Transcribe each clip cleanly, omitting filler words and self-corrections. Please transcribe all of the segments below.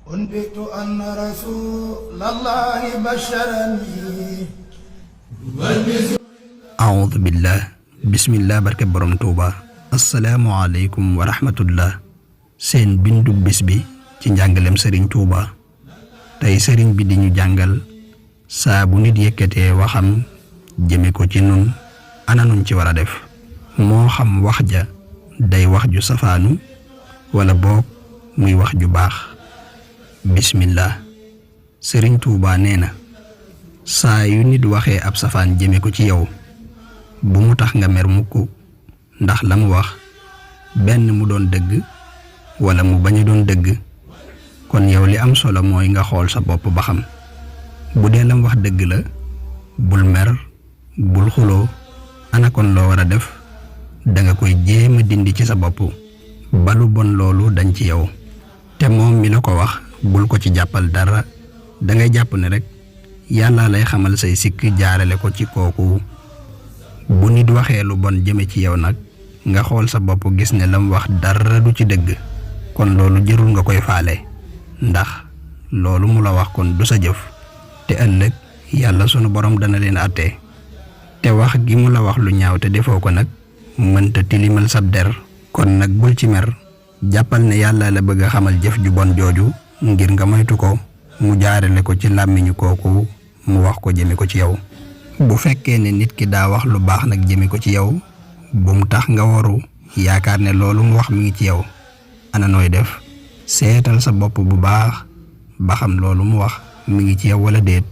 أنبئت أن رسول الله بشرني أعوذ بالله بسم الله barke borom Tuuba assalaamu aleykum wa rahmatullah seen bindu bis bi ci njàngalem sëriñ Tuuba tey sëriñ bi di ñu jàngal saa bu nit yëkkatee waxam jëme ko ci nun ana nuñ ci war a def moo xam wax ja day wax ju safaanu wala boog muy wax ju baax bismillah sëriñ Tuuba nee na saa yu nit waxee ab safaan jëme ko ci yow bu mu tax nga mer mukk ndax la mu wax benn mu doon dëgg wala mu bañ a doon dëgg kon yow li am solo mooy nga xool sa bopp ba xam bu dee lam wax dëgg la bul mer bul xuloo ana kon loo war a def danga koy jéem a dindi ci sa bopp ba lu bon loolu dañ ci yow te moom mi la ko wax bul ko ci jàppal dara dangay jàpp ne rek yàlla lay xamal say sikk jaarale ko ci kooku bu nit waxee lu bon jëme ci yow nag nga xool sa bopp gis ne lam wax dara du ci dëgg kon loolu jërul nga koy faale ndax loolu mu la wax kon du sa jëf te ëllëg yàlla sunu borom dana leen àtte te wax gi mu la wax lu ñaaw te defoo ko nag mënta tilimal sab der kon nag bul ci mer jàppal ne yàlla la bëgg a xamal jëf ju bon jooju ngir nga moytu ko mu jaarale ko ci làmmiñu kooku mu wax ko jëme ko ci yow bu fekkee ne nit ki daa wax lu baax nag jëme ko ci yow bu mu tax nga waru yaakaar ne loolu mu wax mi ngi ci yow ana nooy def seetal sa bopp bu baax ba xam loolu mu wax mi ngi ci yow wala déet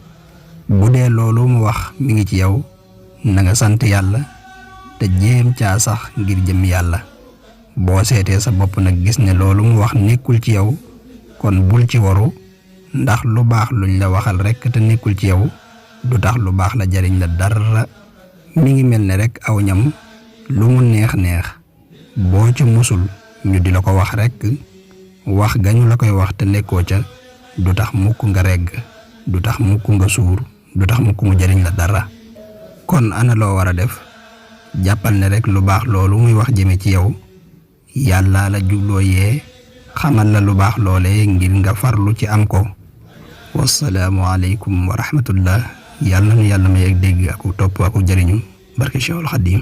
bu dee loolu mu wax mi ngi ci yow na nga sant yàlla te jéem caa sax ngir jëm yàlla boo seetee sa bopp nag gis ne loolu mu wax nekkul ci yow kon bul ci waru ndax lu baax luñ la waxal rekk te nekkul ci yow du tax lu baax la jariñ la dara mi ngi mel ne rekk aw ñam lu mu neex neex boo ca musul ñu di la ko wax rekk wax gañu la koy wax te nekkoo ca du tax mukk nga regg du tax mukk nga suur du tax mukk mu jariñ la dara kon ana loo war a def jàppal ne rekk lu baax loolu muy wax jëme ci yow yàlla la jubloo yee xamal la lu baax loole ngir nga farlu ci am ko wassalaamu aleykum wa rahmatullah yàlla na yàlla may ak dégg aku topp aku jëriñu barke Cheikhul Xadim